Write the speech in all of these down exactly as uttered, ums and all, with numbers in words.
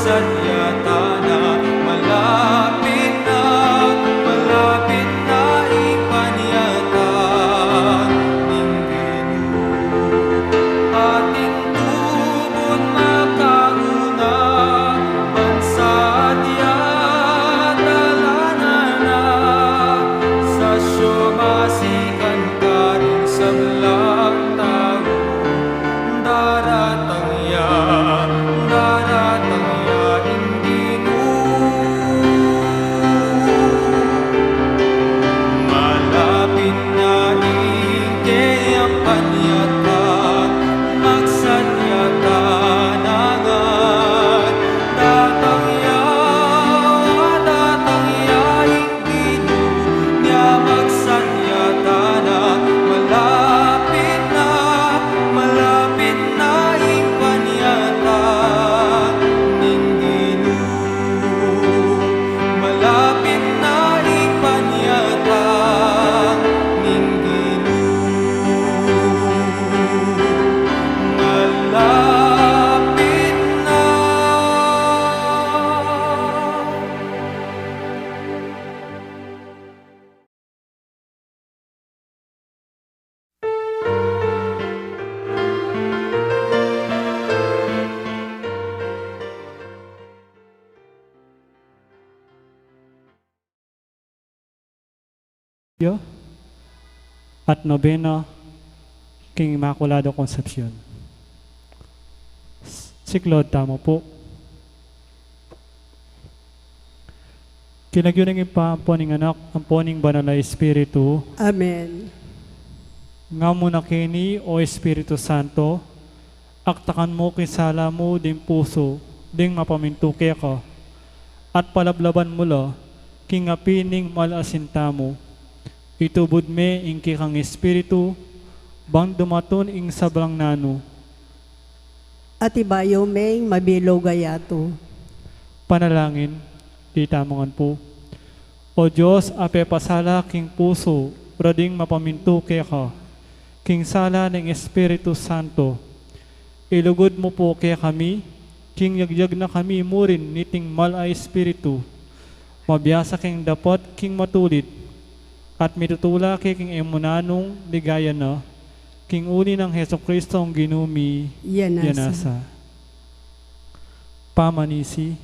Sadyatan na, malapit na, malapit na ing panyatang ning Ginu. Atin tubud makauna, ban sadya talanan na, sa siya masikan karing sablang tau. Daratang ya, daratang ya ing Ginu. Malapit na ing keyang panyatang, magsadya tana ngan. Datang ya, datang ya ing Ginu, nya magsadya tana, malapit na, malapit na ing panyatang ning Ginu. Malapit na ing panyatang ning Ginu. Malapit na. Yo, at nobena king Inmaculada Concepcion. Siklaud tamu pu. King lagyu ning Ibpa, ampo ning Anak, ampo ning Banal a Espiritu. Amen. Nga mu na keni, O Espiritu Santo, aktakan mu king sala mu ding pusu ding mapamintu keka, at palablaban mu la king api ning mal a sinta mu. Itubud me ing kekang Espiritu, bang dumatun ing sablang nanu. At ibayu me ing mabilug a yatu. Panalangin, itamu ngan pu. O Dios, a pepasala king pusu da ding mapamintu keka, king sala ning Espiritu Santo, ilugud mu pu kekami, king yagyag na kami murin niting mal a Espiritu, mabiasa king dapat king matulid, at mitutula ke king e mu nanung ligaya na, king uli nang Jesucristo a Ginu mi. Yanasa. Yanasa. Pamanisi,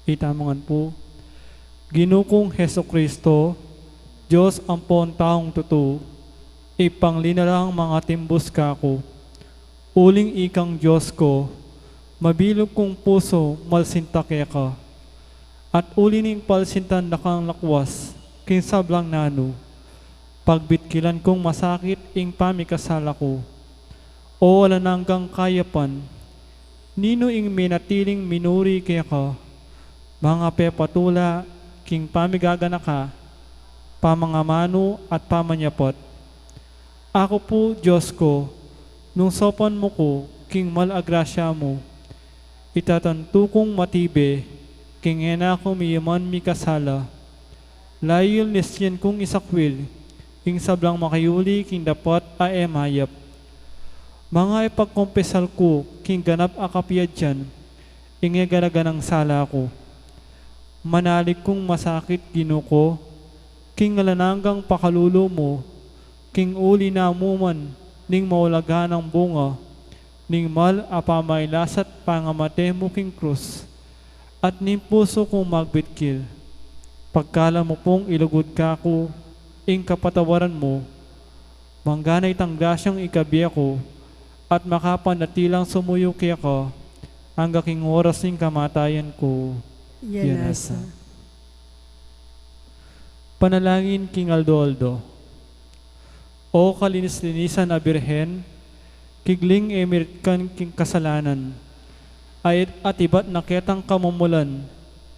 itamu ngan pu. Ginu kung Jesucristo, Dios ampon taung tutu, ipanglinalang mangatimbus kaku. Uling ikang Dios ku, mabilug kung pusu malsinta keka. At uli ning palsintan da kang lakwas king sablang nanu, pagbitkilan kung masakit ing pamikasala ku. O alang anggang kayapan, ninu ing menatiling minuri keka, mangapepatula king pamigaganaka, pamangamanu at pamanyapat. Aku pu, Dios ku, nung saupan mu ku king mal a grasya mu, itatantu kung matibe king e na ku miyuman mikasala. Layul nisyen kung isakwil ing sablang makayuli king dapat a e mayap. Mangapagkumpesal ku king ganap a kapiadyan ing e gana-ganang sala ku. Manalig kung masakit, Ginu ku, king alang anggang pakalulu mu, king uli na mu man ning maulagang bunga ning mal a pamailas at pangamate mu king krus, at ning pusu kung magbitkil. Pagkalam mu pung ilugud kaku ing kapatawaran mu, mangana itang grasyang ikabie ku, at makapanatilang sumuyu keka angga king oras ning kamatayan ku. Yanasa. Yanasa. Panalangin king aldo-aldo. O kalinis-linisan a Birhen, kigling e miritkan king kasalanan, at, at ibat na ketang kamumulan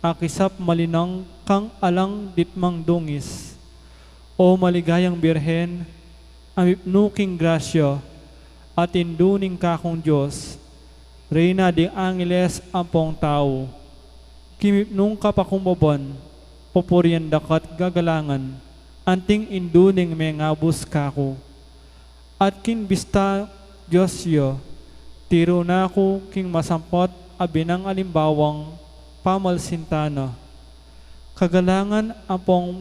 a kisap malinang kang alang ditmang dungis. O maligayang Birhen, a mipnu king grasya at indu ning kakung Dios, Reyna ding angeles ampong tau, king mipnung kapakumbaban, pupurian daka't gagalangan, anting indu ning mengabus kaku. At king bista Dios ya, tiru na ku king masampat abinang alimbawang pamalsintan na. Kagalangan ampong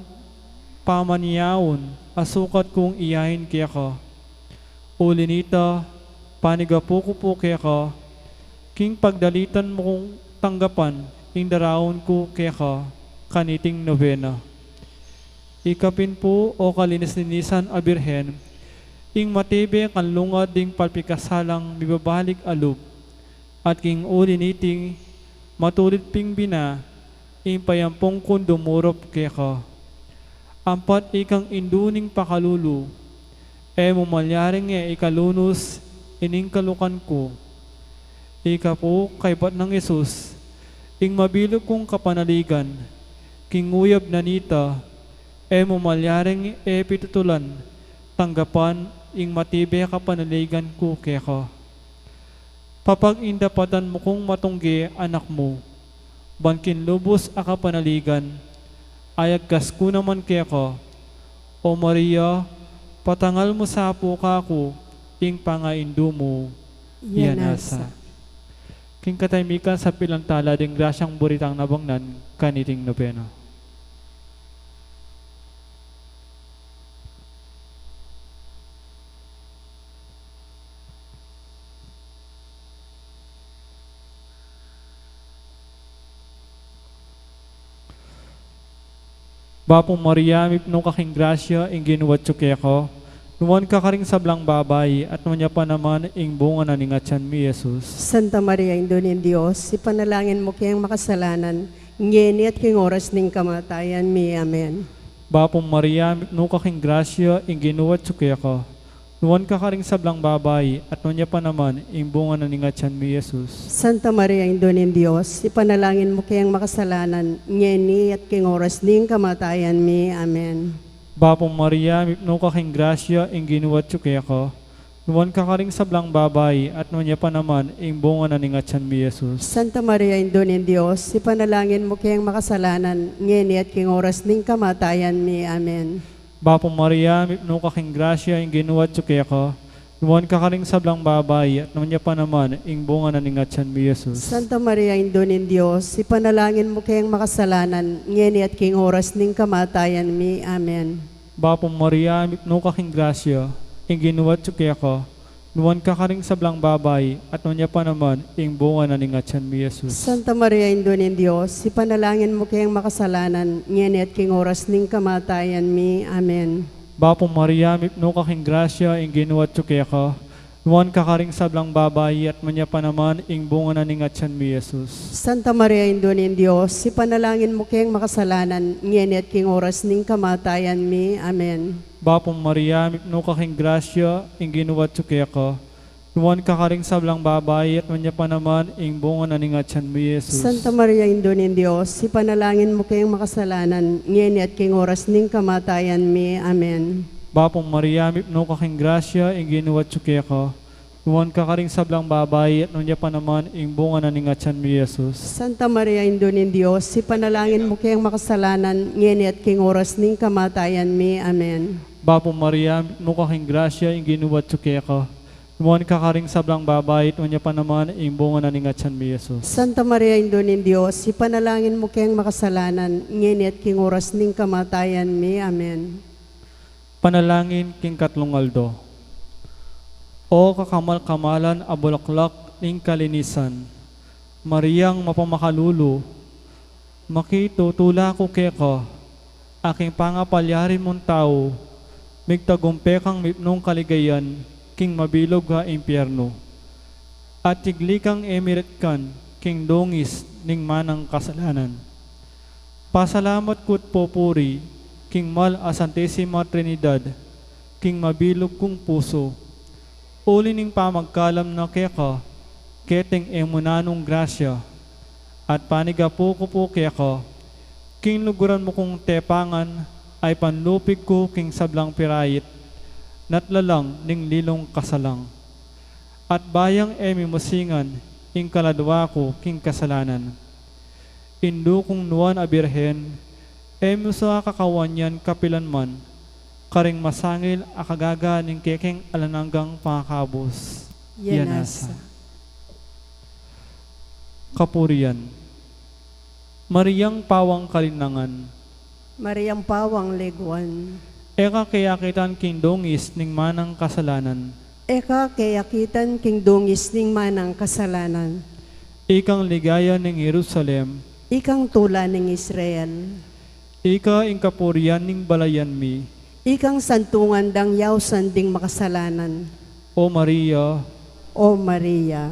pamaniaun a sukat kung iyain keka. Uli nita, panigapu ku pu keka, king pagdalitan mu kung tanggapan ing daraun ku keka kaniting nobena. Ikapin pu, o kalinis-linisan a Birhen, ing matibe kang lungad ding palpikasalang mibabalik a lub, at king uli niti, matulid ping bina ing payampung kung dumurup keka. Ampat ikang indu ning pakalulu, e mu malyaring e ikalunus ining kalukan ku. Ika pu, kaybat nang Jesus, ing mabilug kung kapanaligan, king uyab na nita, e mu malyaring e pitutulan tanggapan ing matibe kapanaligan ku keka. Papagindapatan mu kung matungge anak mu, ban king lubus a kapanaligan, ayagkas ku naman keka. O Maria, patangal mu sa pu kaku ing pangaindu mu. Iya nasa. King katahimikan, sampilan tala ding grasyang buri tang nabangnan kaniting nobena. Bapu Maria, mipnu ka king grasya, ing Ginu atyu keka. Nuan ka karing sablang babai, at nuan ya pa naman ing bunga na ning atyan mi, Jesus. Santa Maria, Indu ning Dios, ipanalangin mu keng makasalanan, ngeni at king oras ning kamatayan mi. Amen. Bapu Maria, mipnu ka king grasya, ing Ginu atyu keka. Nuan ka karing sablang babai, at nuan ya pa naman ing bunga na ning atyan mi, Jesus. Santa Maria, Indu ning Dios, ipanalangin mu keng makasalanan, ngeni at king oras ning kamatayan mi. Amen. Bapu Maria, mipnu ka king grasya, ing Ginu atyu keka. Nuan ka karing sablang babai, at nuan ya pa naman ing bunga na ning atyan mi, Jesus. Santa Maria, Indu ning Dios, ipanalangin mu keng makasalanan, ngeni at king oras ning kamatayan mi. Amen. Bapu Maria, mipnu ka king grasya, ing Ginu atyu keka. Nuan ka karing sablang babai, at nuan ya pa naman ing bunga na ning atyan mi, Jesus. Santa Maria, Indu ning Dios, ipanalangin mu keng makasalanan, ngeni at king oras ning kamatayan mi. Amen. Bapu Maria, mipnu ka king grasya, ing Ginu atyu keka. Nuan ka karing sablang babai, at nuan ya pa naman ing bunga na ning atyan mi, Jesus. Santa Maria, Indu ning Dios, ipanalangin mu keng makasalanan, ngeni at king oras ning kamatayan mi. Amen. Bapu Maria, mipnu ka king grasya, ing Ginu atyu keka. Nuan ka karing sablang babai, at nuan ya pa naman ing bunga na ning atyan mi, Jesus. Santa Maria, Indu ning Dios, ipanalangin mu keng makasalanan, ngeni at king oras ning kamatayan mi. Amen. Bapu Maria, mipnu ka king grasya, ing Ginu atyu keka. Nuan ka karing sablang babai, at nuan ya pa naman ing bunga na ning atyan mi, Jesus. Santa Maria, Indu ning Dios, ipanalangin mu keng makasalanan, ngeni at king oras ning kamatayan mi. Amen. Bapu Maria, mipnu ka king grasya, ing Ginu atyu keka. Nuan ka karing sablang babai, at nuan ya pa naman ing bunga na ning atyan mi, Jesus. Santa Maria, Indu ning Dios, ipanalangin mu keng makasalanan, ngeni at king oras ning kamatayan mi. Amen. Bapu Maria, mipnu ka king grasya, ing Ginu atyu keka. Nuan ka karing sablang babai, at nuan ya pa naman ing bunga na ning atyan mi, Jesus. Santa Maria, Indu ning Dios, ipanalangin mu keng makasalanan, ngeni at king oras ning kamatayan mi. Amen. Panalangin king katlung aldo. O kakamal-kamalan a bulaklak ning kalinisan, Mariang mapamakalulu, makitutula ku keka, a king pangapalyari mung tau, migtagumpe kang mipnung kaligayan king mabilug a impyernu, at igli kang e miretkan king dungis ning manang kasalanan. Pasalamat ku't pupuri king mal a Santisima Trinidad, king mabilug kung pusu, uli ning pamagkalam na keka, keteng e mu nanung grasya, at panigapu ku pu keka, king luguran mu kung tepangan, a ipanlupig ku king sablang pirait, natlalang ning lilung kasalang. At bayang e mi musingan ing kaladwa ku king kasalanan. Indu kung nuan a Birhen, e mu sa kakawan yan kapilan man, karing masangil a kagaga ning kekeng alang anggang pangakabus. Yan nasa. Kapurian. Mariang pawang kalinangan. Mariang pawang leguan. E ka keyakitan king dungis ning manang kasalanan. E ka keyakitan king dungis ning manang kasalanan. Ikang ligaya ning Jerusalem. Ikang tula ning Israel. Ika ing kapurian ning balayan mi. Ikang santungan dang yausan ding makasalanan. O Maria. O Maria.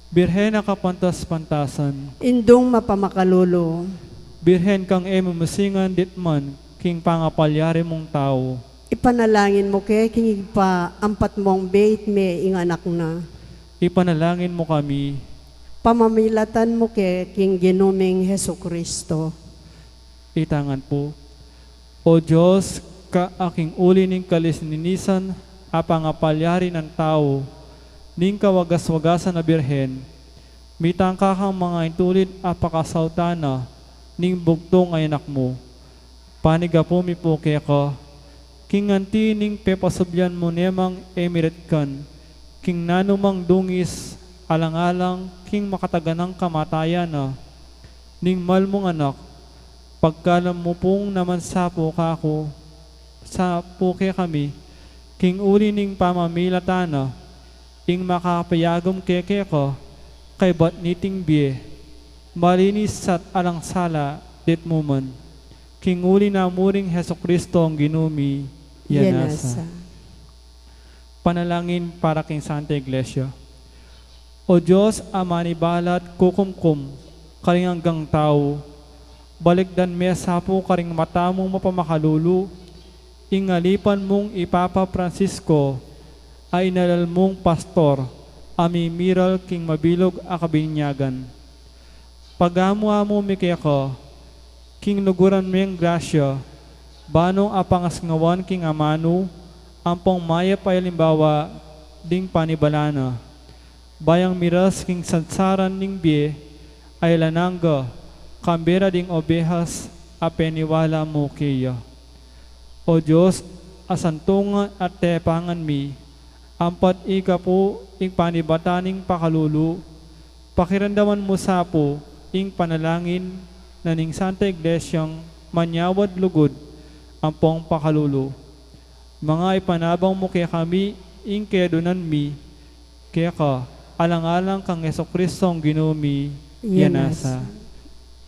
Birhen a kapantas-pantasan. Indung mapamakalulu. Birhen kang e mumusingan ditman king pangapalyari mung tau. Ipanalangin mu ke king Ibpa ang patmung bie itme ing anak na. Ipanalangin mu kami. Pamamilatan mu ke king Ginu ming Jesucristo. Itangan pu. O Dios, ka aking uli ning kalinis-linisan a pangapalyari nang tau, ning kawagas-wagasan a Birhen, mitangka kang mangaintulid a pakasautan na ning bugtung a Anak mu. Panigapu mi pu keka, king anti ning pepasubyan mu ne mang e miretkan king nanumang dungis, alang-alang king makataganang kamatayan na ning mal mung Anak, pagkalub mu pung naman sa pu kaku, sa pu kekami, king uli ning pamamilatan na, ing makapayagum ke keka, kaybat niting bie, malinis at alang sala, ditmu man. King uli na mu ring Jesucristo ang Ginu mi, ya nasa. Panalangin para king Santa Iglesia. O Dios, a manibalat kukumkum karing anggang tau, balikdan me sa pu karing mata mung mapamakalulu, ing alipan mung i Papa Francisco, a inalal mung pastor, a mimiral king mabilug a kabinyagan. Pagamu-amu mi keka, king luguran meng grasya, banung a pangasngawan king amanu, ampong mayap a alimbawa ding panibalan na. Bayang miras king sansaran ning bie, a alang angga, kambe da ding obehas, a peniwala mu keya. O Dios, a santungan at tepangan mi, ampat ika pu ing panibatan ning pakalulu, pakiramdaman mu sa pu ing panalangin na ning Santa Iglesiang manyawad lugud ampong pakalulu. Manga ipanabang mu kekami ing kedunan mi keka, alang-alang kang Jesucristo ang Ginu mi, ya nasa.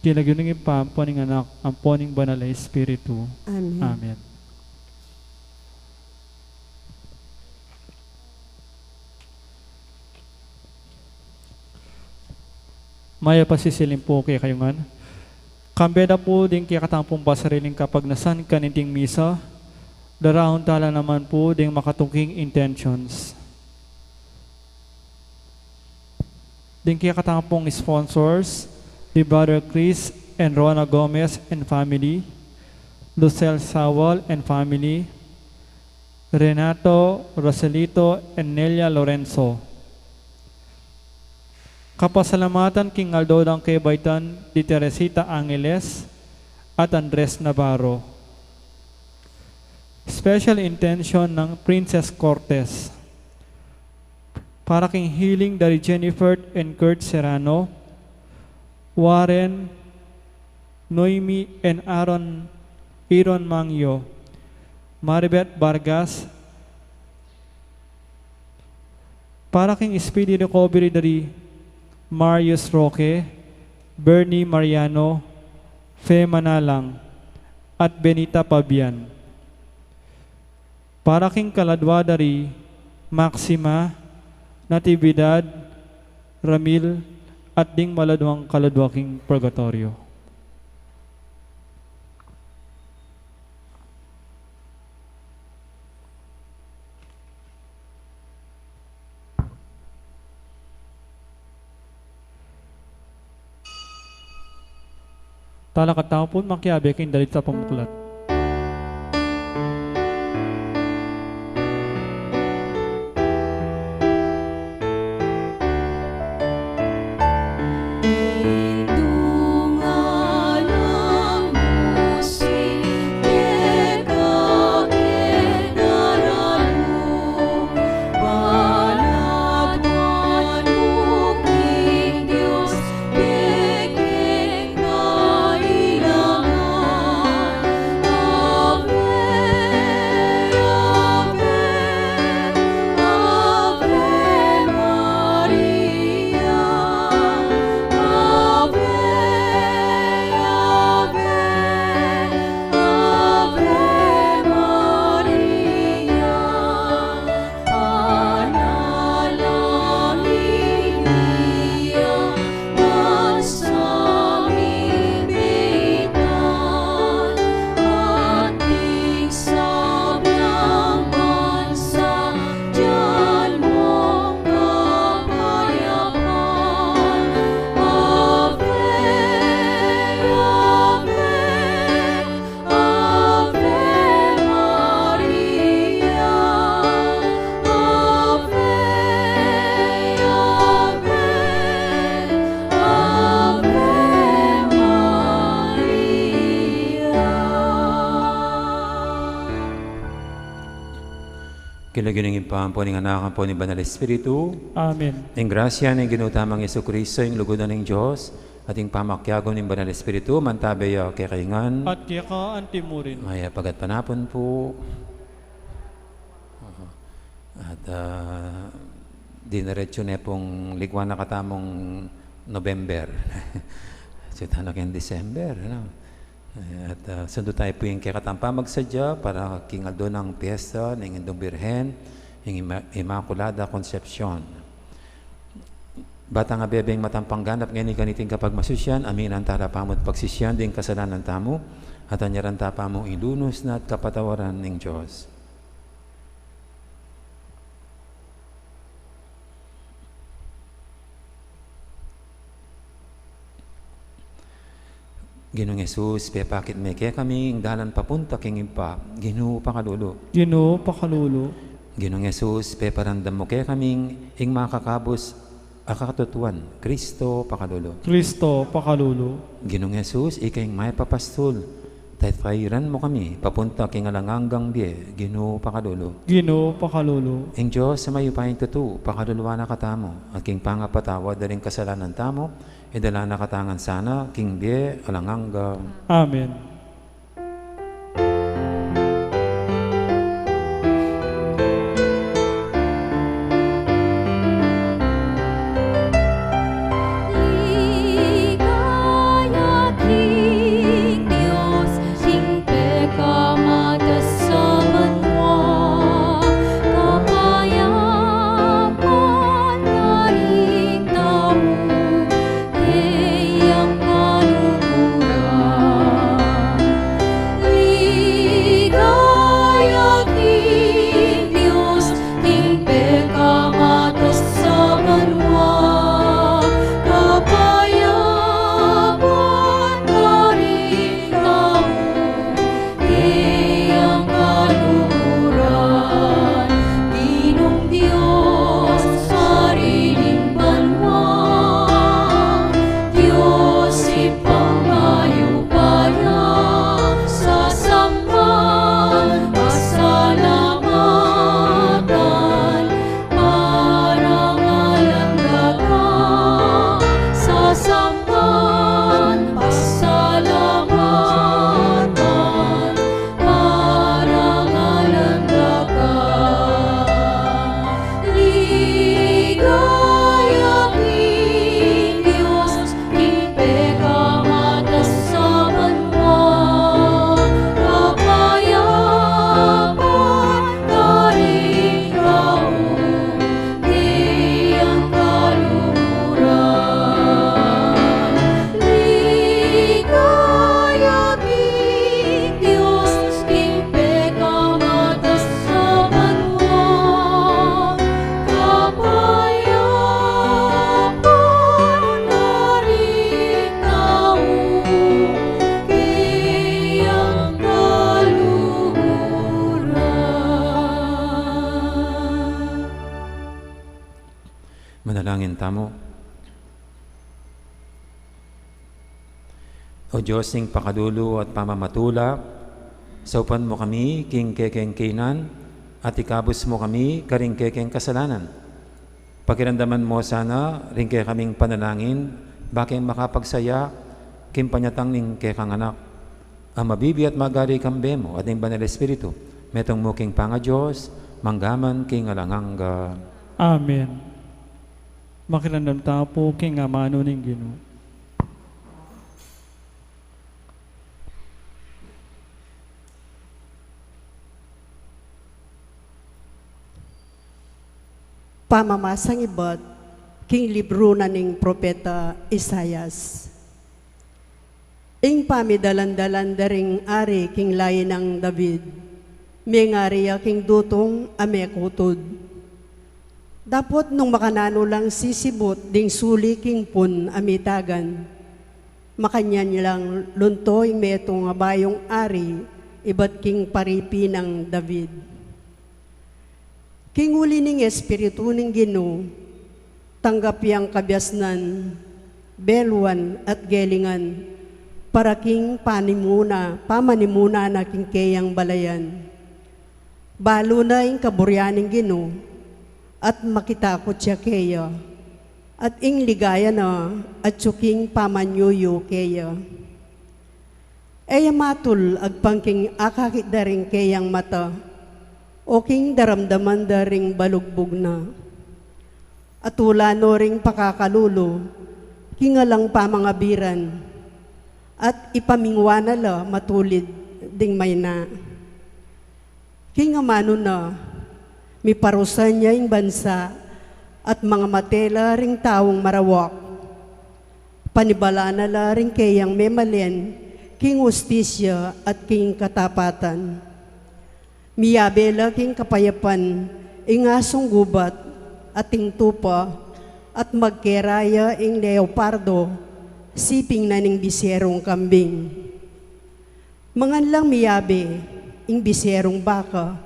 King lagyu ning Ibpa, ampo ning Anak, ampo ning Banal a Espiritu. Amen. Amen. Mayap a sisilim pu kekayu ngan. Kambe da pu ding kekatamung pasariling kapagnasan kaninting misa, daraun tala naman pu ding makatuking intentions. Ding kekatamung sponsors, di Brother Chris and Rona Gomez and family, Lucel Sawal and family, Renato, Roselito, and Nelia Lorenzo. Kapasalamatan king aldo dang kebaitan di Teresita Angeles at Andres Navarro. Special intention ng Princess Cortez. Para king healing dari Jennifer and Kurt Serrano, Warren, Noemi and Aaron, Aaron Mangyo, Maribeth Vargas, para king speedy recovery dari Marius Roque, Bernie Mariano, Fe Manalang, at Benita Pabian. Para king kaladwa dari Maxima, Natividad, Ramil, at ding maladwang kaladwa king purgatoryo. Talakad tamu pun makiabe king dalit a pamuklat. King lagyu ning Ibpa, ampo ning Anak, ampo ning Banal Espiritu. Amen. Ing grasya ning Ginu tamung Jesucristo, ing lugud na ning Dios, at ing pamakiabe ning Banal Espiritu, mantabe ya kekayu ngan. At keka anti mu rin. Mayap a gatpanapun pu. At, ah, diniretsu ne pung liguan na katamung November. Sutana keng December, ano? Eh, at, ah, sundu tayu pu ing kekatang pamagsadya para king aldo nang piyesta ning Indung Birhen, ing Ima-, Inmaculada Concepcion. Batang abebeng matampang ganap ngeni kaniting kapagmasusyan, aminan tala pamu't pagsisian ding kasalanan tamu, at anyaran ta pamu ing lunus na at kapatawaran ning Dios. Ginung Jesus, pepakit me kekami ing dalan papunta king Ibpa. Ginu, pakalulu. Ginu, pakalulu. Ginung Jesus, peparamdam mu kekami ing makakabus a katutuan. Kristo, pakalulu. Kristo, pakalulu. Ginung Jesus, ika ing mayap a pastul, tatairan mu kami papunta king alang anggang bie. Ginu, pakalulu. Ginu, pakalulu. Ing Dios a mayupayang tutu, pakaluluan na katamu, at king pangapatawad da ring kasalanan tamu, idala na katamu ngan sana king bie alang angga. Amen. Ligaya king Dios, king pekamatas a banua, kapayapan karing tau, keyang kaluguran. Ligaya king Dios, king pekamatas a banua, kapayapan karing tau, keyang kaluguran. Ginung Dios, Ari ning banua, Dios Ibpang mayupaya, sasamban pasalamatan, parangalan da ka, sasamban pasalamatan, parangalan da ka. Ligaya king Dios, king pekamatas a banua, kapayapan karing tau, keyang kaluguran. Ligaya king Dios, king pekamatas a banua, kapayapan karing tau, keyang kaluguran. Manalangin tamu. O Dios ning pakalulu at pamamatula, saupan mu kami king kekeng kaynan, at ikabus mu kami karing kekeng kasalanan. Pakiramdaman mu sana ring kekaming panalangin, ba keng makapagsaya king panyatang ning kekang Anak, a mabibie at magari kambe mu at ning Banal Espiritu, metung mu king pangaDios, mangga man king alang angga. Amen. Makiramdam tamu pu king amanu ning Ginu. Pamamasang ibat king libru na ning propeta Isaias. Ing pamidalan-dalan da ring ari king layi nang David, mengari ya king dutung a mekutud. Dapot nung makananu lang sisibut ding suli king pun a mitagan, makanyan lang lunto ing metung a bayung ari ibat king paripi nang David. King uli ning Espiritu ning Ginu, tanggap yang kabiasnan, beluan at gelingan, para king panimuna, pamanimuna na king keyang balayan. Balu na ing kaburian ning Ginu, at makitakut ya keya, at ing ligaya na atyu king pamanyuyu keya. E ya matul agpang king akakit da ring keyang mata, o king daramdaman da ring balugbug na. Atula no ring pakakalulu king alang pamangabiran, at ipamingwa na la matulid ding mayna. King amanu na, miparusan ya ing bansa, at mangamate la ring taung marawak. Panibala na la ring keyang memalen king ustisya at king katapatan. Miyabe la king kapayapan ing asung gubat at ing tupa, at magkera ya ing leopardo siping na ning biserung kambing. Mangan lang miyabe ing biserung baka,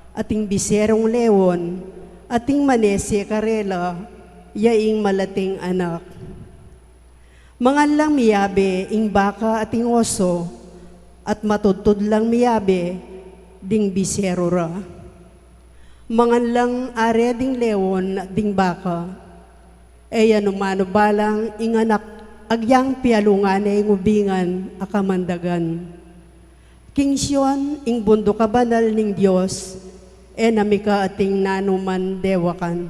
at ing biserung leon, at ing manese karela, ya ing malating anak. Mangan lang miyabe ing baka at ing oso, at matudtud lang miyabe ding biseru ra. Mangan lang are ding leon at ding baka, e ya numanu balang ing anak agyang pialungan ne ing ubingan a kamandagan. King Sion, ing bunduk a banal ning Dios, e na mika ating nanuman dewakan.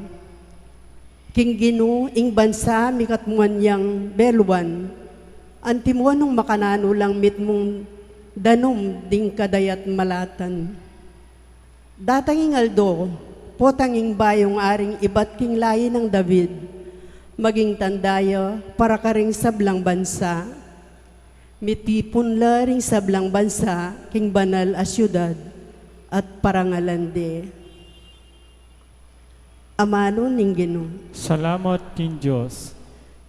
King Ginu, ing bansa mikatmuan yang beluan, antimo nung makananu lang mitmung danum ding kadayat malatan. Datang ing aldo, potang ing bayung aring ibat king layi nang David, maging tanda ya para karing sablang bansa. Mitipun la ring sablang bansa king banal a siudad, at parangalan de. Amanu ning Ginu. Salamat king Dios.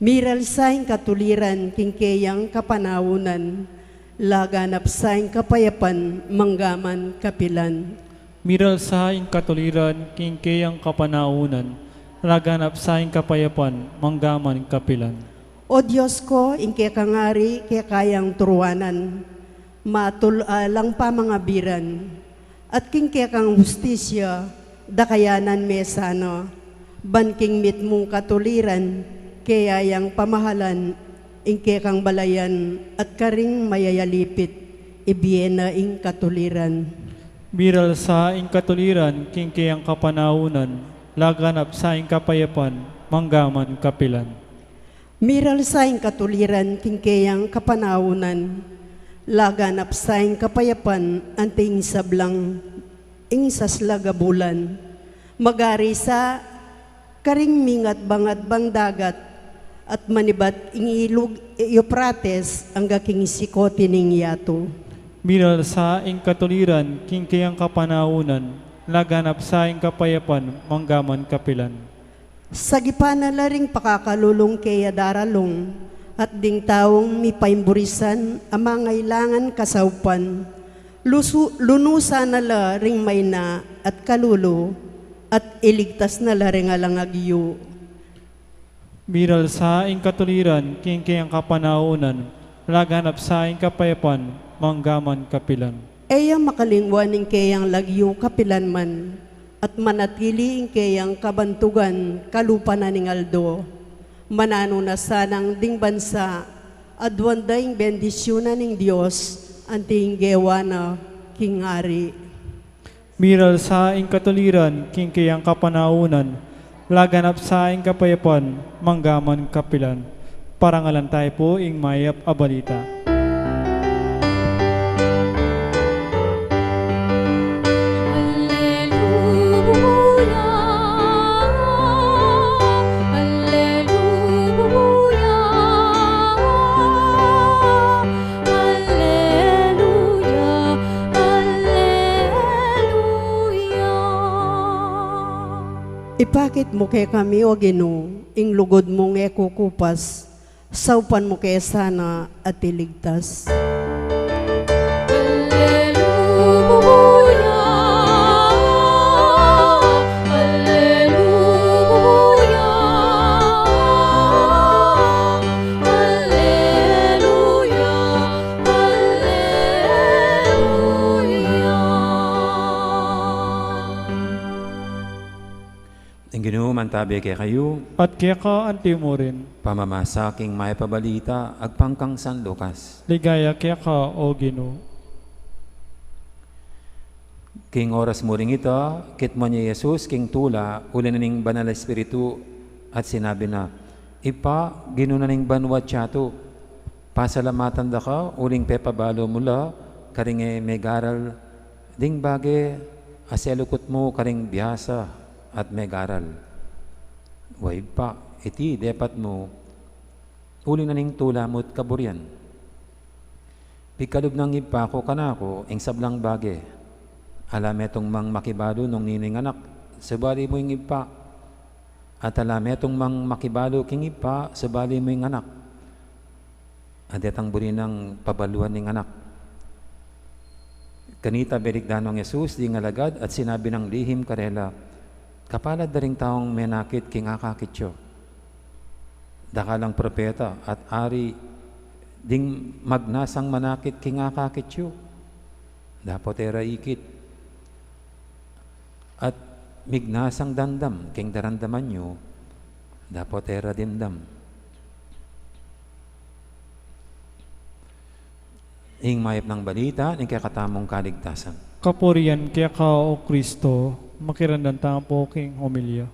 Miralsa ing katuliran king keyang kapanaunan, laganap sa ing kapayapan manggaman kapilan. Miralsa ing katuliran king keyang kapanaunan, laganap sa ing kapayapan manggaman kapilan. O Dios ko, ing kekang ari keka yang turuanan, matul alang pamangabiran, at king kekang hustisya dakayanan me sana, ban king mitmung katuliran keya yang pamahalan ing kekang balayan at karing mayayalipit ibie na ing katuliran. Miralsa ing katuliran king keyang kapanaunan, laganap sa ing kapayapan manggaman kapilan. Miralsa ing katuliran king keyang kapanaunan, laganap sa ing kapayapan anti ing sablang ing saslag a bulan. Magari sa karing mingatbang-atbang dagat, at manibat ing ilug Eufrates angga king sikoti ning yatu. Miralsa ing katuliran king keyang kapanaunan, laganap sa ing kapayapan manggaman kapilan. Sagipan na la ring pakakalulung keya daralung, at ding taung mipaimburisan a mangailangan kasaupan. Lusu-, lunusan na la ring mayna at kalulu, at iligtas na la ring alang agyu. Miralsa ing katuliran king keyang kapanaunan, laganap sa ing kapayapan manggaman kapilan. E ya makalingwan ing keyang lagyu kapilan man, at manatili ing keyang kabantugan kalupa na ning aldo. Mananu na sanang ding bansa, aduan da ing bendisyunan ning Dios, anti ing gewa na king ari. Miralsa ing katuliran king keyang kapanaunan, laganap sa ing kapayapan manggaman kapilan. Parangalan tayu pu ing mayap a balita. Alleluia, alleluia, alleluia, alleluia. Ipakit mu kekami, O Ginu, ing lugud mung e kukupas, saupan mu ke sana at iligtas. Alleluia, alleluia, alleluia, alleluia. Sabi kekayu. At keka anti mu rin. Pamamasa king mayap a balita agpang kang San Lucas. Ligaya keka, O Ginu. King oras mu ring ita, kitmuan ya i Jesus king tula, uli na ning Banal a Espiritu, at sinabi na, Ibpa, Ginu na ning banua at yatu, pasalamatan da ka, uling pepabalu mu la karing e megaral ding bage a selukut mu karing biasa at megaral. Wa, Ibpa, iti depat mu, uli na ning tula mu't kaburian. Pikalub nang Ibpa ku kanaku ing sablang bage. Ala metung mang makibalu nung ninu ing Anak, sabali mu ing Ibpa. At ala metung mang makibalu king Ibpa, sabali mu ing Anak. At detang buri nang pabaluan ning Anak. Kanita berikdan nong Jesus ding alagad at sinabi nang lihim karela, Kapalad da ring taung menakit king akakit yu. Dakal lang propeta at ari ding magnasang manakit king akakit yu. Dapot e ra ikit. At mignasang dandam king daramdaman yu. Dapot e ra dimdam. Ing mayap nang balita ning kekatamung kaligtasan. Kapurian keka, O Kristo. Makiramdam tamu pu king homilya.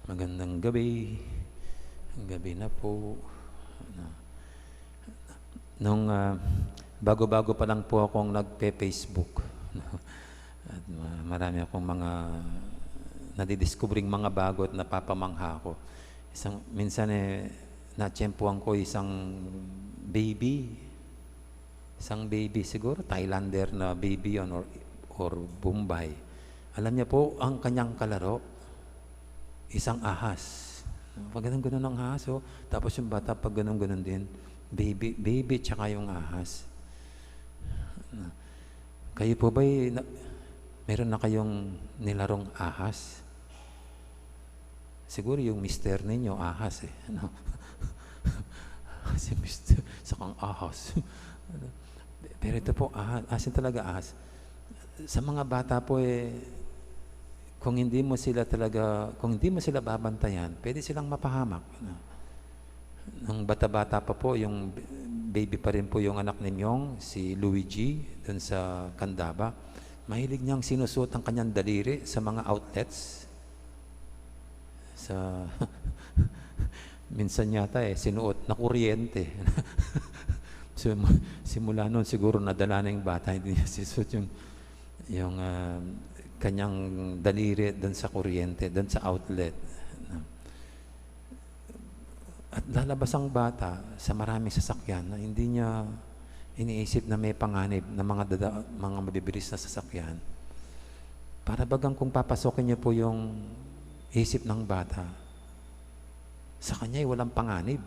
Magandang gabi. Gabi na po. Nung, ah, bago-bago pa lang po akong nagpe-Facebook, no? At ma-, marami akong mga nadidiskubreng mga bago at napapamangha ako. Isang, minsan, eh, natiyempuhan ko isang baby. Isang baby, siguro Thailander na baby yon, or, or Bombay. Alam niya po, ang kanyang kalaro, isang ahas. Pag ganun-ganun ang ahas, oh. Tapos yung bata, pag ganun-ganun din. Baby, baby, tsaka yung ahas. Kayo po ba, na, meron na kayong nilarong ahas? Siguro yung mister ninyo, ahas eh, no? Si mister, sakang ahas. Pero ito po, ahas, asin talaga ahas. Sa mga bata po eh, kung hindi mo sila talaga, kung hindi mo sila babantayan, pwede silang mapahamak, no? Nung bata-bata pa po, yung baby pa rin po yung anak ninyong, si Luigi, dun sa Candaba, mahilig niyang sinusuot ang kanyang daliri sa mga outlets. Sa, minsan yata eh, sinuot na kuryente. So, simula nun siguro nadala na yung bata, hindi niya sinusuot yung, yung, ah, kanyang daliri dun sa kuryente, dun sa outlet. At lalabas ang bata sa maraming sasakyan na hindi niya iniisip na may panganib na mga dada-, mga mabibilis na sasakyan. Para bagang kung papasokin niyo po yung isip ng bata, sa kanya ay walang panganib.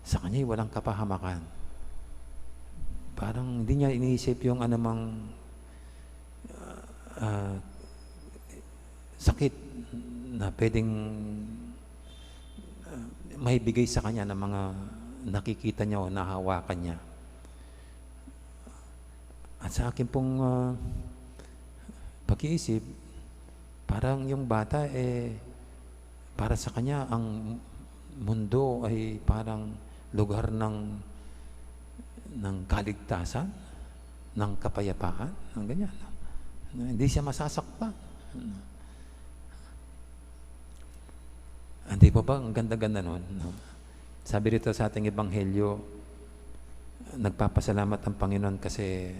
Sa kanya ay walang kapahamakan. Parang hindi niya iniisip yung anumang, ah, ah, sakit na pwedeng, ah, maibigay sa kanya ng mga nakikita niya o nahawakan niya. At sa akin pong, ah, pag-iisip, parang yung bata, eh, para sa kanya, ang mundo ay parang lugar ng, ng kaligtasan, ng kapayapaan, ng ganyan, no? Na hindi siya masasaktan. Hindi po ba? Ang ganda-ganda nun, no? Sabi rito sa ating ebanghelyo, nagpapasalamat ang Panginoon kasi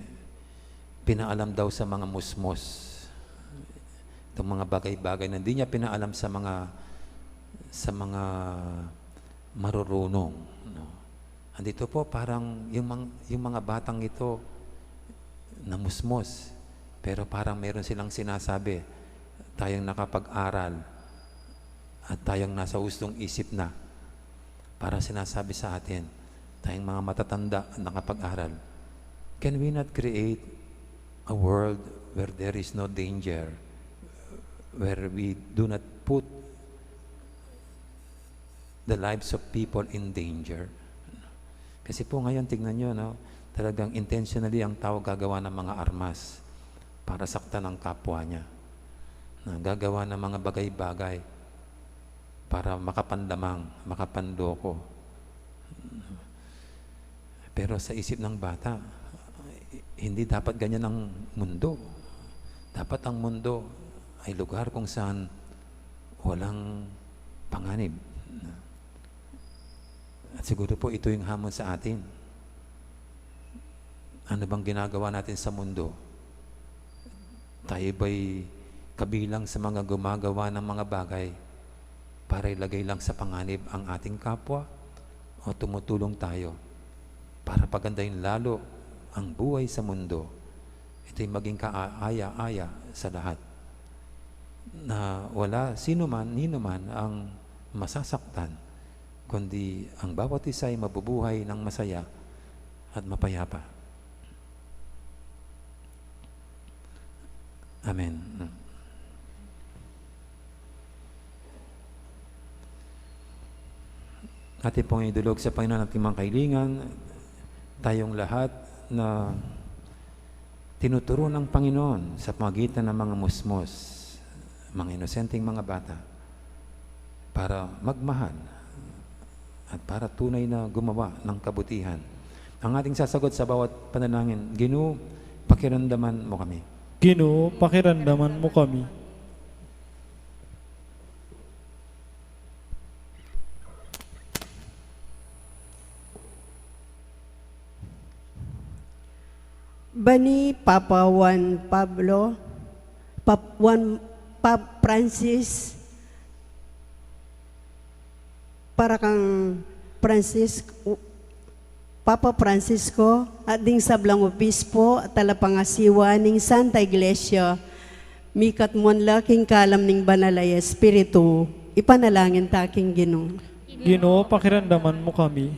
pinaalam daw sa mga musmos itong mga bagay-bagay na hindi niya pinaalam sa mga, sa mga marurunong, no? Andito po, parang yung mang-, yung mga batang ito namusmos, pero parang meron silang sinasabi, tayong nakapag-aral at tayong nasa hustong isip na, para sinasabi sa atin, tayong mga matatanda at nakapag-aral, can we not create a world where there is no danger, where we do not put the lives of people in danger? Kasi po ngayon, tignan niyo, no, talagang intentionally ang tao gagawa ng mga armas para saktan ang kapwa niya. na gagawa ng mga bagay-bagay para makapanlamang, makapanloko. Pero sa isip ng bata, hindi dapat ganyan ang mundo. Dapat ang mundo ay lugar kung saan walang panganib. At siguro po ito yung hamon sa atin. Ano bang ginagawa natin sa mundo? Tayo ba'y kabilang sa mga gumagawa ng mga bagay para ilagay lang sa panganib ang ating kapwa? O tumutulong tayo para pagandahin lalo ang buhay sa mundo? Ito'y maging kaaya-aya sa lahat, na wala sino man, nino man ang masasaktan, kundi ang bawat isa ay mabubuhay ng masaya at mapayapa. Amen. Atin pong idulog sa Panginoon ating mga kahilingan, tayong lahat na tinuturo ng Panginoon sa pamagitan ng mga musmos, mga inosenteng mga bata, para magmahal at para tunay na gumawa ng kabutihan. Ang ating sasagot sa bawat panalangin, Ginu, pakiramdaman mo kami. Ginu, pakiramdaman mo kami. Bani Papa Juan Pablo, Pap-, Juan Pap Francis, para kang Francis, Papa Francisco, at ding sablang obispo at talapangasiwa ning Santa Iglesia, mikatmuan la king kalam ning Banal a Espiritu, ipanalangin ta king Ginu. Ginu, pakiramdaman mo kami.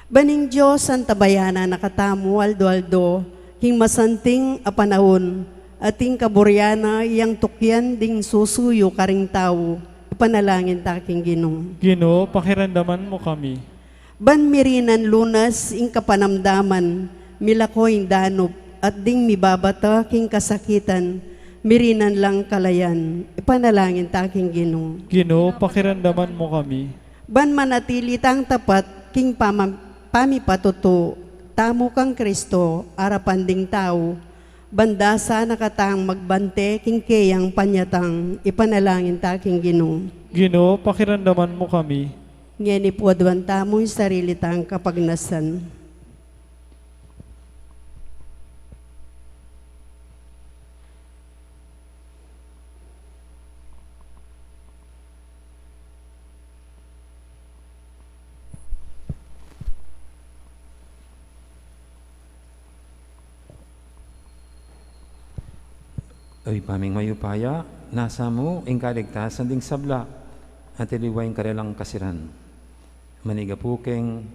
Ban ing Dios, antabayanan na katamu aldo-aldo, king masanting a panaun, at ing kaburian na iyang tukyan ding susuyu karing tau, ipanalangin ta king Ginu. Ginu, pakiramdaman mo kami. Ban mirinan lunas ing kapanamdaman, milako ing danup, at ding mibabata king kasakitan, mirinan lang kalayan, ipanalangin ta king Ginu. Ginu, pakiramdaman mo kami. Ban manatili tang tapat king pama-, pamipatutu tamu kang Kristo, arapan ding tau, ban dasa na katang magbante king keyang panyatang, ipanalangin ta king Ginu. Ginu, pakiramdaman mo kami. Ngeni pu aduan tamu ing sarili tang kapagnasan. O Ibpa ming mayupaya, nasa mu ing kaligtasan ding sabla, at iliwa ing karelang kasiran. Manigapu keng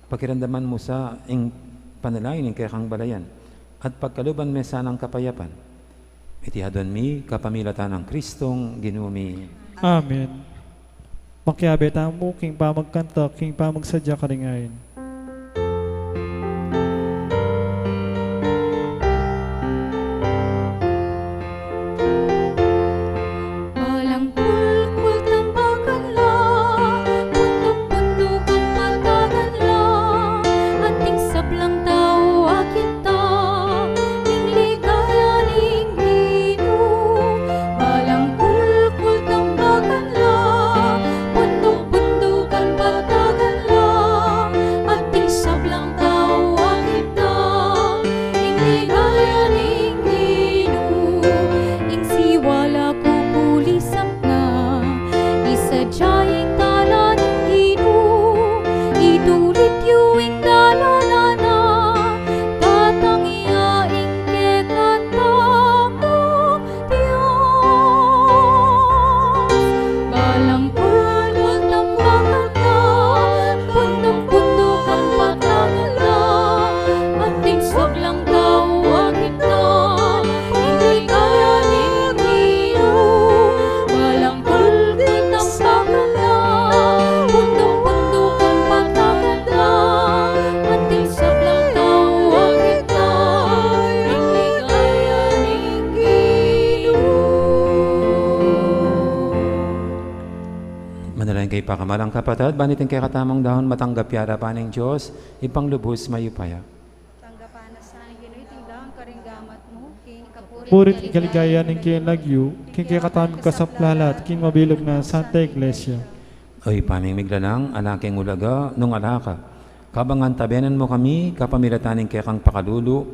pakiramdaman mu sa ing panalangin ning kekang balayan, at pagkaluban me sanang kapayapan. Iti aduan mi kapamilatan nang Kristong Ginu mi. Amen. Makiabe tamu king pamagkanta, king pamagsadya karing ain. Balang kulkul tambakan la, bunduk-bundukan patagan la, ating sablang tau akit ta, ning ligaya ning Ginu. Balang kulkul tambakan la, bunduk-bundukan patagan la, Kamalang kapatad, ban iting kekatamung daun matanggap ya arapan ning Dios, Ibpang lubus mayupaya. Tanggapan na sa ning Ginu iting daun karing gamat mu, king kapurian at kaligayan ning kayang lagyu, king kekatamung kasaplalan at king mabilug nang Santa Iglesia. O Ibpa ming miglalang, ala kang ulaga nung ala ka. Kabang antabayanan mu kami kapamilatan ning kekang pakalulu,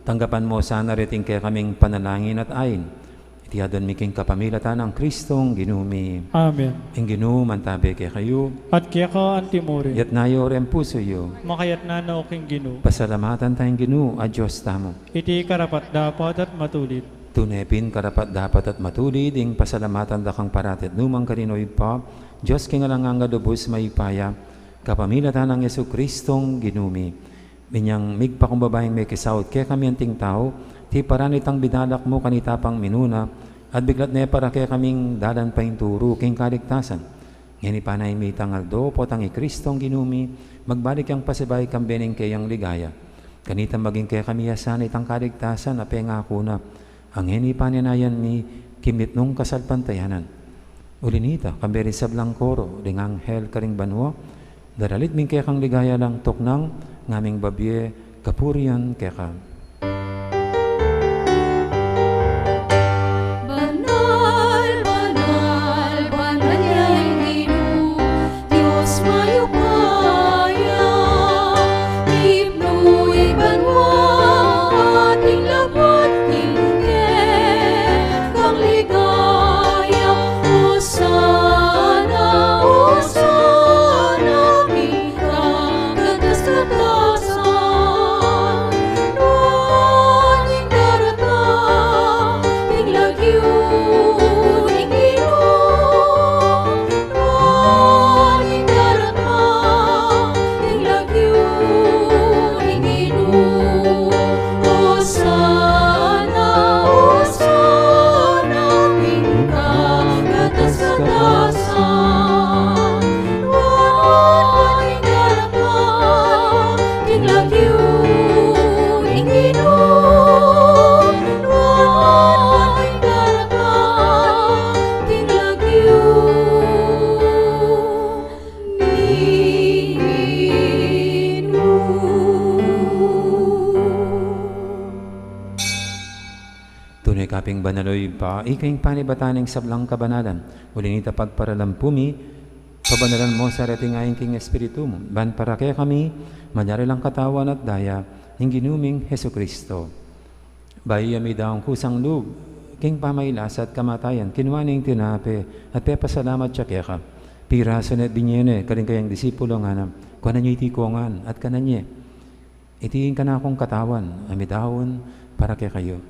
tanggapan mu sana reting kekaming panalangin at ain. Iti adwan mi king kapamilatan nang Kristong Ginu mi. Amen. Ing Ginu mantabe kekayu. At keka antimurin. Yatna yu reng pusu yu. Makayatna no king Ginu. Pasalamatan taya ing Ginu a Dios tamu. Iti karapat-dapat at matulid. Tune pin karapat-dapat at matulid ing pasalamatan da kang parati at nukarin man, O Ibpa, Dios king alang angga, lubus mayupaya, kapamilatan nang Jesukristong Ginu mi. Inyang migpakumbaba yang mekisaut kekami anting tau, tiparan itang binalak mu kanita pang minuna, at biklat ne para kekaming dalan painturu king kaligtasan. Ngeni panayni mitang aldo, potang i Kristong Ginu mi, magbalik yang pasibayu kambe ning kayang ligaya. Kanita maging kekami ya sana itang kaligtasan a pengaku na. Ngeni pananayan mi, kimit nung kasalpantayanan. Uli nita, kambe ring sablang koro ring anghel karing banua, daralit mi ing kekang ligaya lang tuknang, ngaming babie kapurian keka. Banal, banal, banal ya ing Ginu, Dios mayupaya, ibnu ing banua at ing labuad king kekang ligaya. Hosana, Hosana king kakatas-katasan. Nuan ing daratang king lagyu ning Ginu. Nuan ing daratang king lagyu ning Ginu. Hosana, Hosana king kakatas-katasan. Nuan ing daratang king lagyu ning Ginu. Nuan ing daratang king lagyu ning Ginu. Tune ka pin banal, O Ibpa, ika ing panibatan ning sablang kabanalan. Uli nita pagparalampu mi, pabanalan mu sa reting ain king Espiritu mu, ban para kekami, malyari lang katawan at daya ning Ginu ming Jesucristo. Bayu ya midaun kusang lub king pamagkasakit at kamatayan, kinua ne ing tinape at pepasalamat ya keka. Pirasu ne at binie ne karing kayang disipulo, ngana, kuanan ye iti kongan at kanan ye. Iti ing kanakung katawan a midaun para kekayu.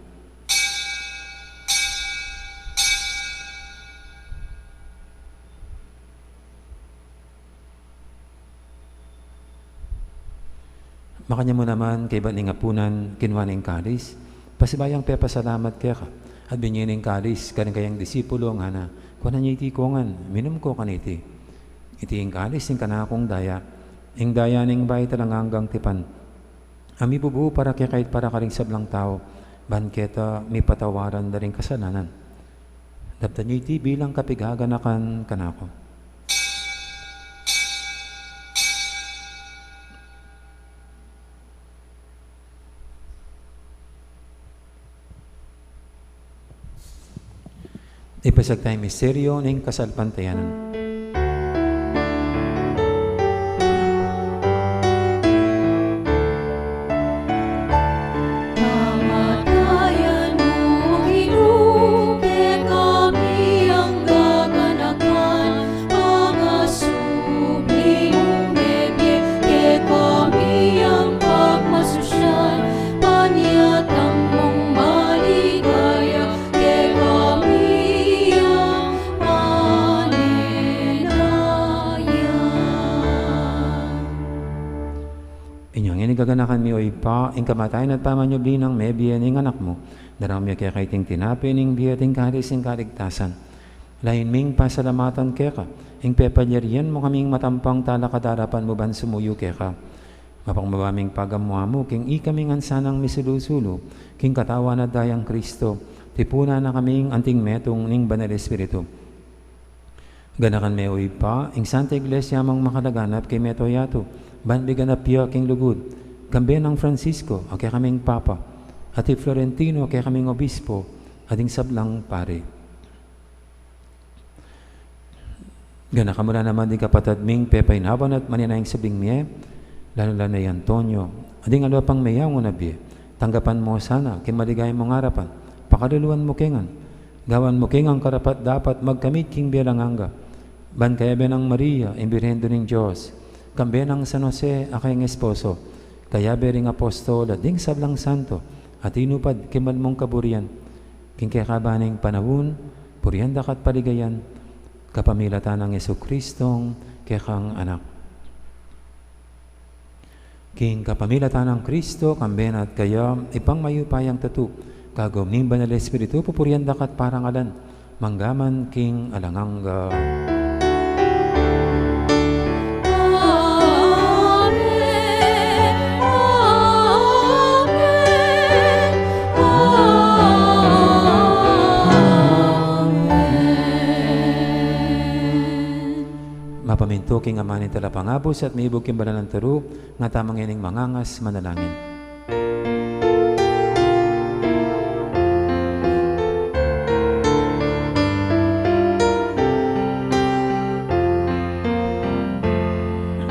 Makanyan mu naman kaybat ning apunan, kinua ne ing kalis, pasibayu yang pepasalamat keka, at binie ne ing kalis karing kayang disipulo, ngana, kuanan ye iti kongan, minum ko kaniti. Iti ing kalis ning kanakung daya, ing daya ning bayu at alang anggang tipan, a mibubu para kekayu at para karing sablang tau, ban keta mipatawaran da ring kasalanan. Daptan ye iti bilang kapaganakan kanaku. Ipasiag taya ing misteryo ning kasalpantayanan. Kamatayan mu, O Ginu, kekami yang gaganakan, pangasubli mung mebie, kekami yang pagmasusyan, panyatang mung maligaya, kekami yang manenaya. Inyang ini gaganakan mi, O Ibpa, ing kamatayan at pamanyubli nang mebie ning Anak mu, darang mi keka iting tinape ning bie at ing kalis ning kaligtasan. Lain ming pasalamatan keka ing pepalyarian mu kaming matampang talakad king arapan mu ban sumuyu keka. Mapakubaba ming pagamuan mu king ikami ngan sanang misulu-sulu king katawan at dayang Kristo, tipunan na kaming anting metung ning Banal Espiritu. Ganakan me, O Ibpa, ing Santa Iglesia mung makalaganap king mabilug a yatu, ban miganap ya king lugud, kambe nang Francisco, a kekaming Papa, at i Florentino, a kekaming Obispo, at ding sablang pari. Ganakan mu la naman ding kapatad ming pepainawan at manenaya king sabing mie, lalu na i Antonio, at ding aliwa pang meyangu na bie. Tanggapan mu la sana king maligaya mung arapan, pakaluluan mu ke ngan, gawan mu ke ngan karapat-dapat magkamit king bie alang angga, ban kayabe nang Maria, ing Birhen Indu ning Dios, kambe nang San Jose, a kayang esposo, kayabe ring apostol, at ding sablang santo a tinupad king mal mung kaburian, king kekaban ning panaun, purian da ka at paligayan, kapamilatan nang Jesucristong kekang Anak. King kapamilatan nang Kristo, kambe na at kaya, Ibpang mayupayang tutu, kaagum ning Banal Espiritu, pupurian da ka at parangalan, mangga man king alang angga. Amen. Amen. Amen. Mapamintu king aman ing Talapangabus at mibug king banal a turu, nga tamu ngening mangangas manalangin.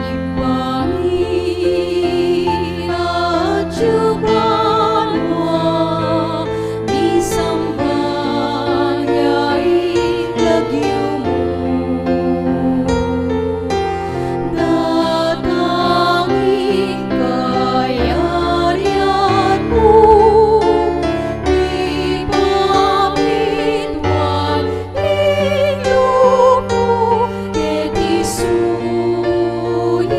Ibpa mi, atsu ka banua, misamban ya ing lagyu mu. Datang ing kayarian mu, mipamintuan ing lub mu, keti sulip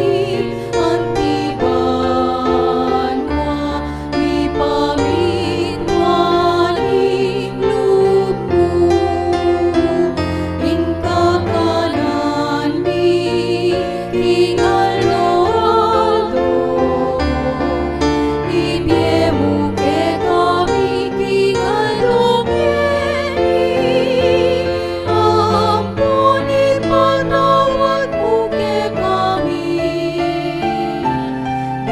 anti banua, mipamintuan ing lub mu. Ing kakanan mi king aldo-aldo, ibie mu kekami king aldo ngeni, ampon ipatawad mu kekami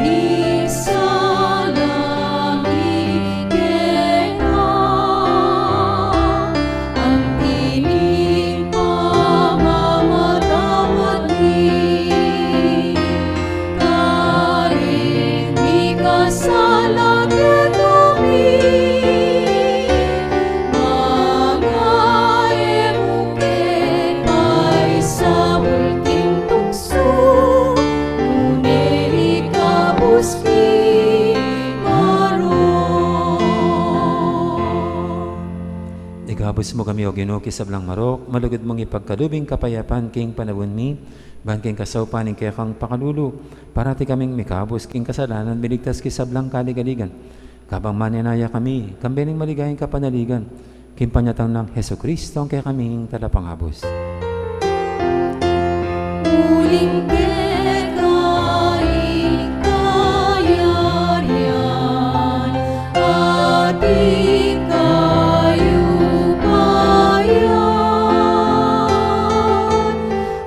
ding sala mi keka, anti ing pamamatawad mi karing mikasala kekami, manga e mu ke paisaul king tuksu, nune ikabus king marok. Ikabus mu kami, O Ginu, king sablang marok, malugud mung ipagkalub ing kapayapan king panaun mi, ban king kasaupan ning kekang pakalulu, parati kaming mikabus king kasalanan, miligtas king sablang kaligaligan, kabang manenaya kami, kambe ning maligayang kapanaligan, king panyatang nang Jesucristo, a kekaming Talapangabus. Uling keka ing kayarian, at ing kayupayan,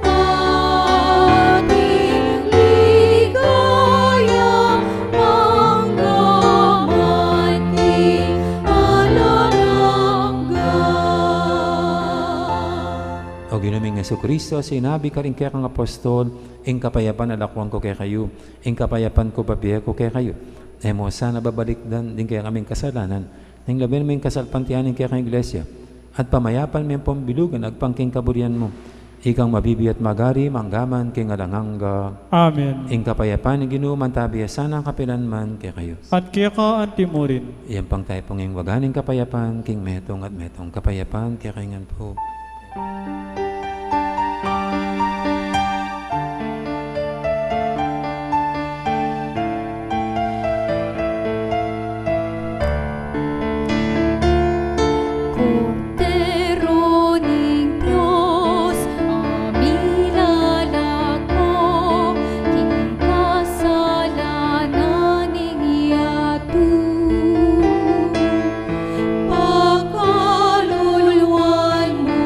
at ing ligaya mangga man king alang angga. O Ginu ming Jesucristo, sinabi mu karing kekang apostol, ing kapayapan lakwan ku kekayu, ing kapayapan ku bibie ku kekayu. E mu sana babalikdan ding kekaming kasalanan, nune lawen mu ing kasalpantayanan ning kekang Iglesia, at pamayapan me ampon bilugan agpang king kaburian mu. Ikang mabibie at magari, mangga man king alang angga. Amen. Ing kapayapan ning Ginu mantabi ya sana kapilan man kekayu. At keka anti murin. Iyampang tamu pu ing waga ning kapayapan king metung at metung. Kapayapan kekayu ngan pu. Kordero ning Dios, a milalako king kasalanan ning yatu, pakaluluan mu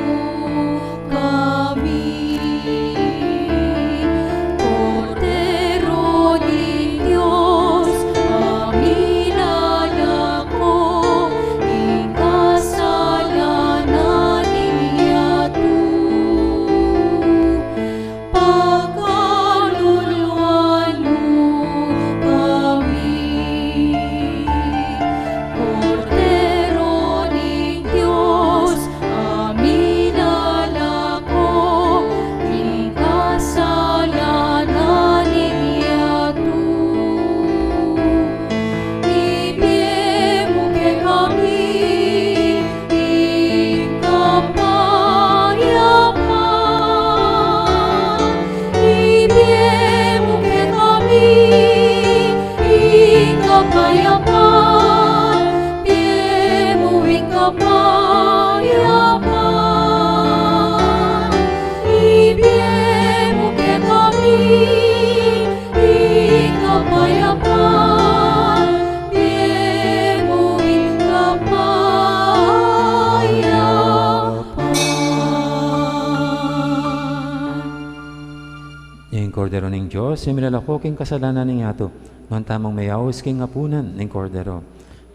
Dios, e mi lalako king kasalanan ning yatu, nuan tamung meyaus king apunan ning Kordero.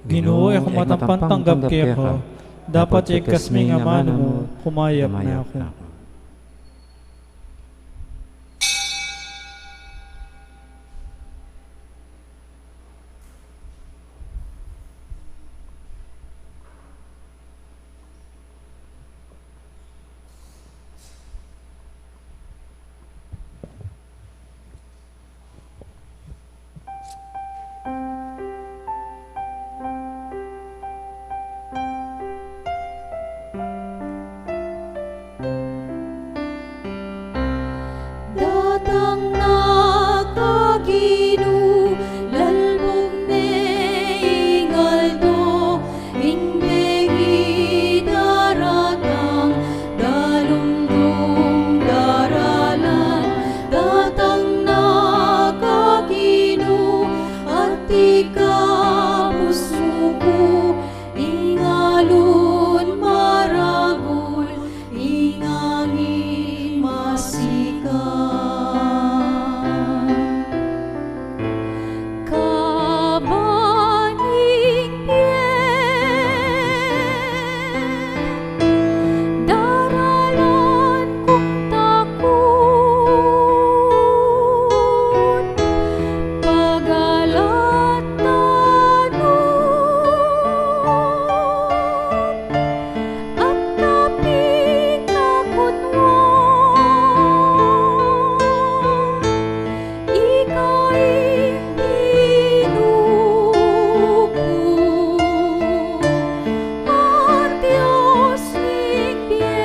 Ginu, e ku matampang tanggap keka, dapot ikasmi ing amanu mu, kumayap na ku. Datang na ka Ginu, lalbung ne ing aldo, ing bengi daratang, dalungdung daralan, datang na ka Ginu, at ikabus mu ku, ing alun maragul, ing angin masikan. Kaban ning bie, daralan kung takut, pagalatanu at kapit na kunwa, ika ing Ginu ku, at Dios ning bie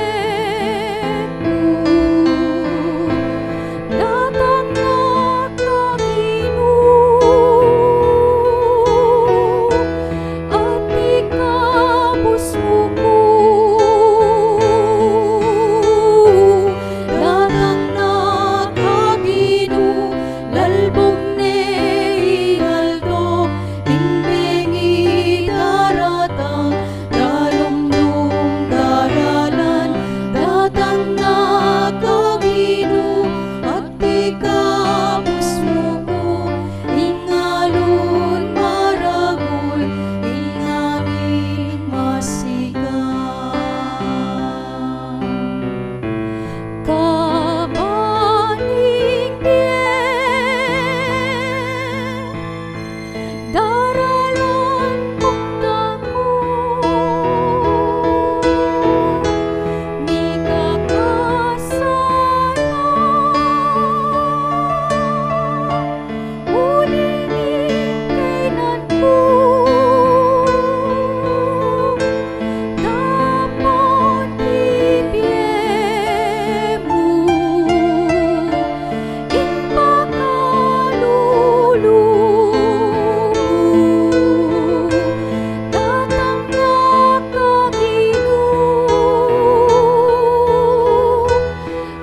ku. Datang na ka Ginu, at ikabus mu ku, datang na ka Ginu, lalbung ne ing aldo, ing bengi daratang, dalungdung daralan, datang na ka Ginu, at ikabus mu ku, ing alun maragul, ing angin masikan. Kaban ning bie, daralan kung takut, mikakasala, uling ing kaynan ku, dapot ing bie mu, ing pakalulu mu, datang na ka Ginu,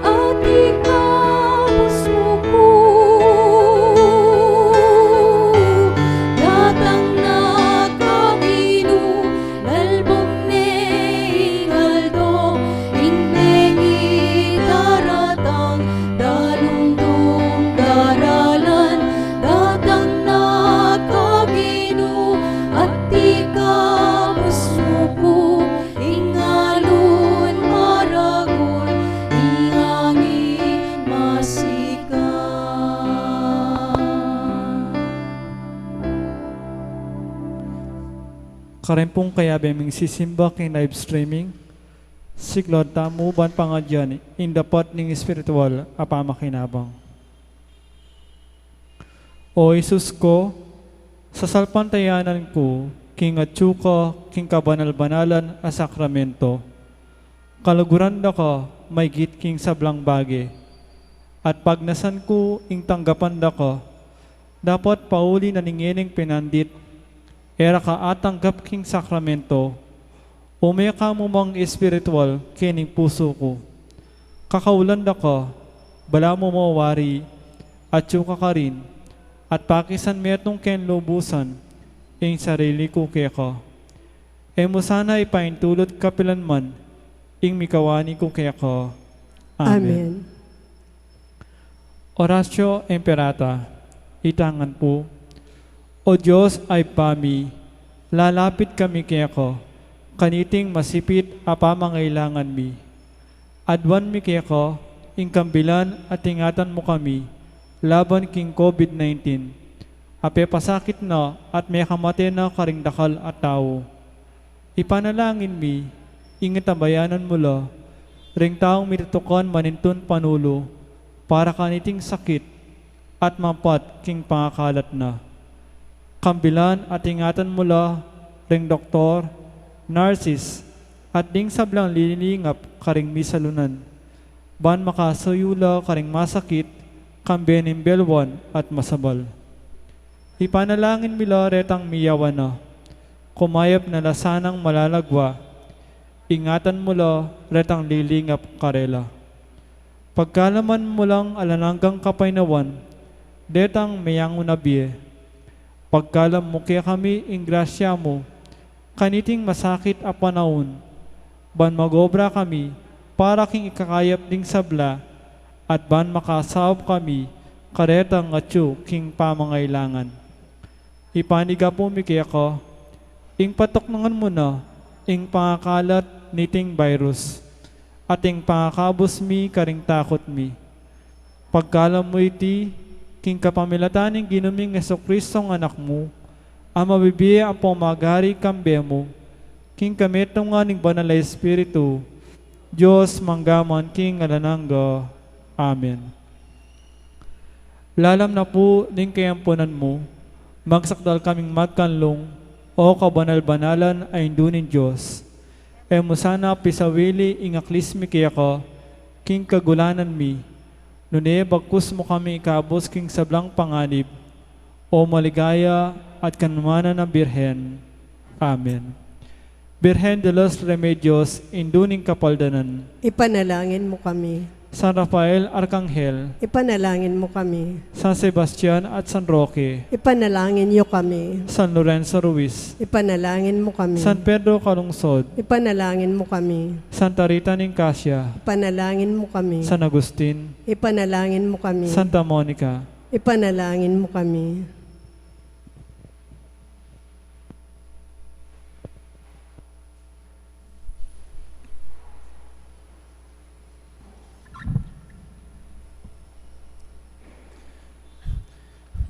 at ikabus mu ku, datang na ka Ginu, lalbung ne ing aldo, ing bengi daratang, dalungdung daralan, datang na ka Ginu, at ikabus mu ku, ing alun maragul, ing angin masikan. Karin pung kayabe ming sisimba king live streaming, siklaud tamu ban pangadyan ing dapat ning espiritual a pamakinabang. O Jesus ku, sasalpantayanan ku king atyu ka king kabanal-banalan a sakramento. Kaluguran da ka maygit king sablang bage, at pagnasan ku ing tanggapan da ka, dapot pauli na ning ngening pinandit, e ra ka atanggap king sakramento, ume ka mu mang espiritual kening pusu ku. Kakaulan da ka, balamu mo wari, atyu ka karin, at pakisan metung king lubusan ing sarili ku keka. E mu sana ipaintulut kapilan man ing mikawani ku keka. Amen. Amen. Oratio Imperata. Ita ngan pu: O Dios a Ibpa mi, lalapit kami keka kaniting masipit a pamangailangan mi. Aduan mi keka ing kambilan at ingatan mu kami laban king COVID nineteen a pepasakit na at mekamate na karing dakal a tau. Ipanalangin mi ing atabayanan mu la ring taung mitutukan manintun panulu para kaniting sakit at mampat king pangakalat na. Kambilan at ingatan mu la ring doktor, nurses, at ding sablang lilingap karing misalunan, ban makasuyu la karing masakit kambe ning belwan at masabal. Ipanalangin mi la retang miyawan na, kumayap na la sanang malalagwa. Ingatan mu la retang lilingap karela. Pagkaluban mu lang alang anggang kapaynawan detang meyangu na bie. Pagkalub mu kekami ing grasya mu kaniting masakit a panaun, ban mag-obra kami para king ikakayap ding sabla, at ban makasaup kami karetang atyu king pamangailangan. Ipanigapu mi keka ing patuknangan mu na ing pangakalat niting virus, at ing pangakabus mi karing takut mi. Pagkalub mu iti king kapamilatan ning Ginu ming Jesucristong Anak mu, a mabibie ampong magari kambe mu, king kametungan ning Banal a Espiritu, Dios mangga man king alang angga. Amen. Lalam na pu ning kayampunan mu, magsakdal kaming magkanlung, O kabanal-banalan a Indu ning Dios. E mu sana pisawili ing aklis mi keka king kagulanan mi, nune bagkus mu kami ikabus king sablang panganib, O maligaya at kanumanan a Birhen. Amen. Birhen de los Remedios, Indu ning Kapaldanan, ipanalangin mu kami. San Rafael Arkanghel, ipanalangin mu kami. San Sebastian at San Roque, ipanalangin yu kami. San Lorenzo Ruiz, ipanalangin mu kami. San Pedro Calungsod, ipanalangin mu kami. Santa Rita ning Casia, ipanalangin mu kami. San Agustin, ipanalangin mu kami. Santa Monica, ipanalangin mu kami.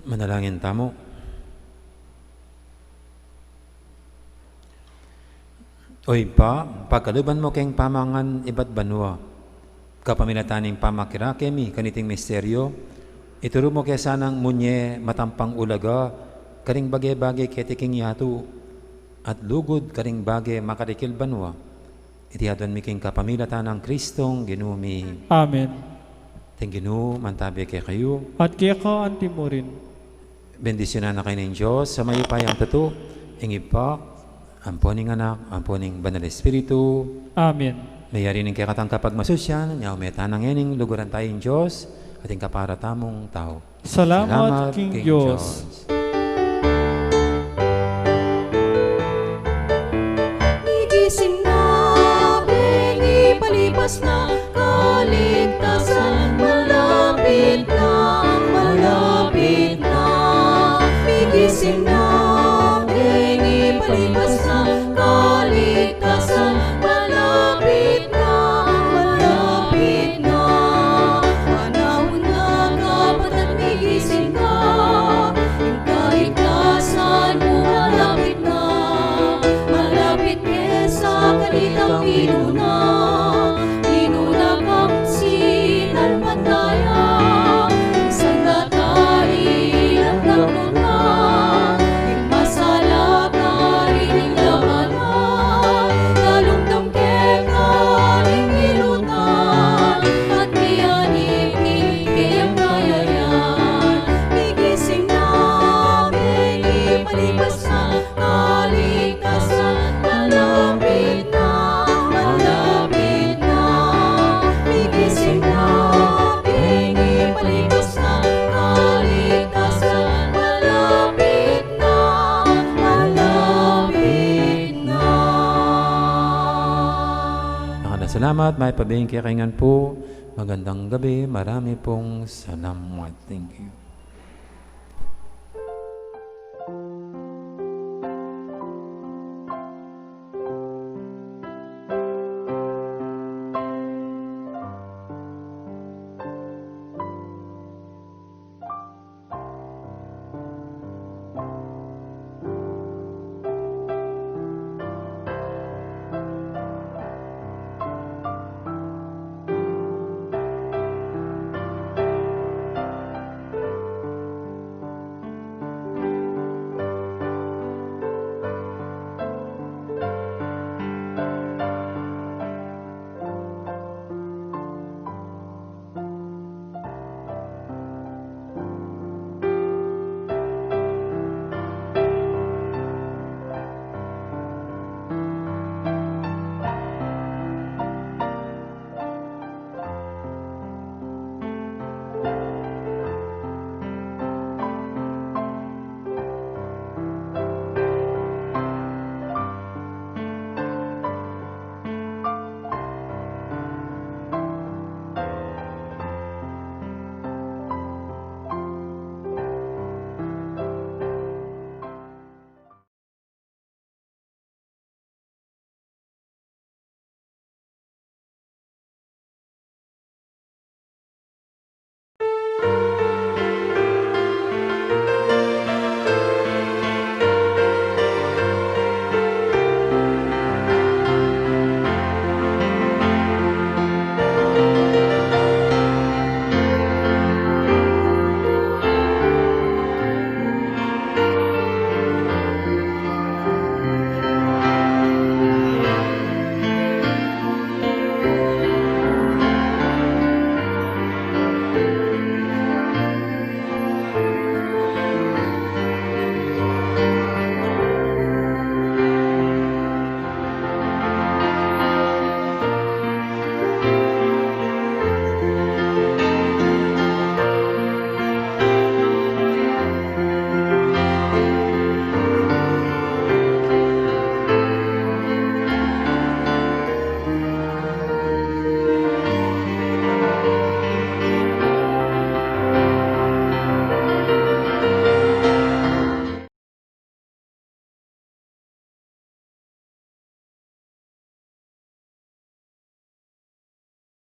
Manalangin tamu. O Ibpa, pagkaluban mu keng pamangan ibat banua, kapamilatan ning pamakirake mi kaniting misteryo, ituru mu ke sanang munye matampang ulaga karing bage-bage keti king yatu, at lugud karing bage makarikil banua. Iti aduan mi king kapamilatan nang Kristong Ginu mi. Amen. Ing Ginu mantabe kekayu. At keka anti mu rin. Bendisyunan na kayu ning Dios a mayupayang tutu, ing Ibpa, ampo ning Anak, ampo ning Banal Espiritu. Amen. Meyari ning kekatang kapagmasusyan, nyau me tana ngening luguran taya ing Dios, at ing kapara tamung tau. Salamat king Dios. Migising na, bengi palipas na, kaligtasan malapit na, malapit na. Migising na, bengi palipas na, kaligtasan malapit na, malapit na. Panaun na kapatad, migising ka, ing kaligtasan mu malapit na, malapit ke sa kanitang minuna. Minuna kang sinalpantaya, ing sandata ilang daklutan, ing masala karin ing labanan, lalumdum ke karing ilutan, at miyanib king keyang kayayan. Migising na, bengi palipas na, kaligtasan malapit na, malapit na. Migising na, bengi palipas na, kaligtasan malapit na, malapit na. Dakal a salamat, mayap a bengi kekayu ngan pu. Magandang gabi, marami pong salamat. Thank you.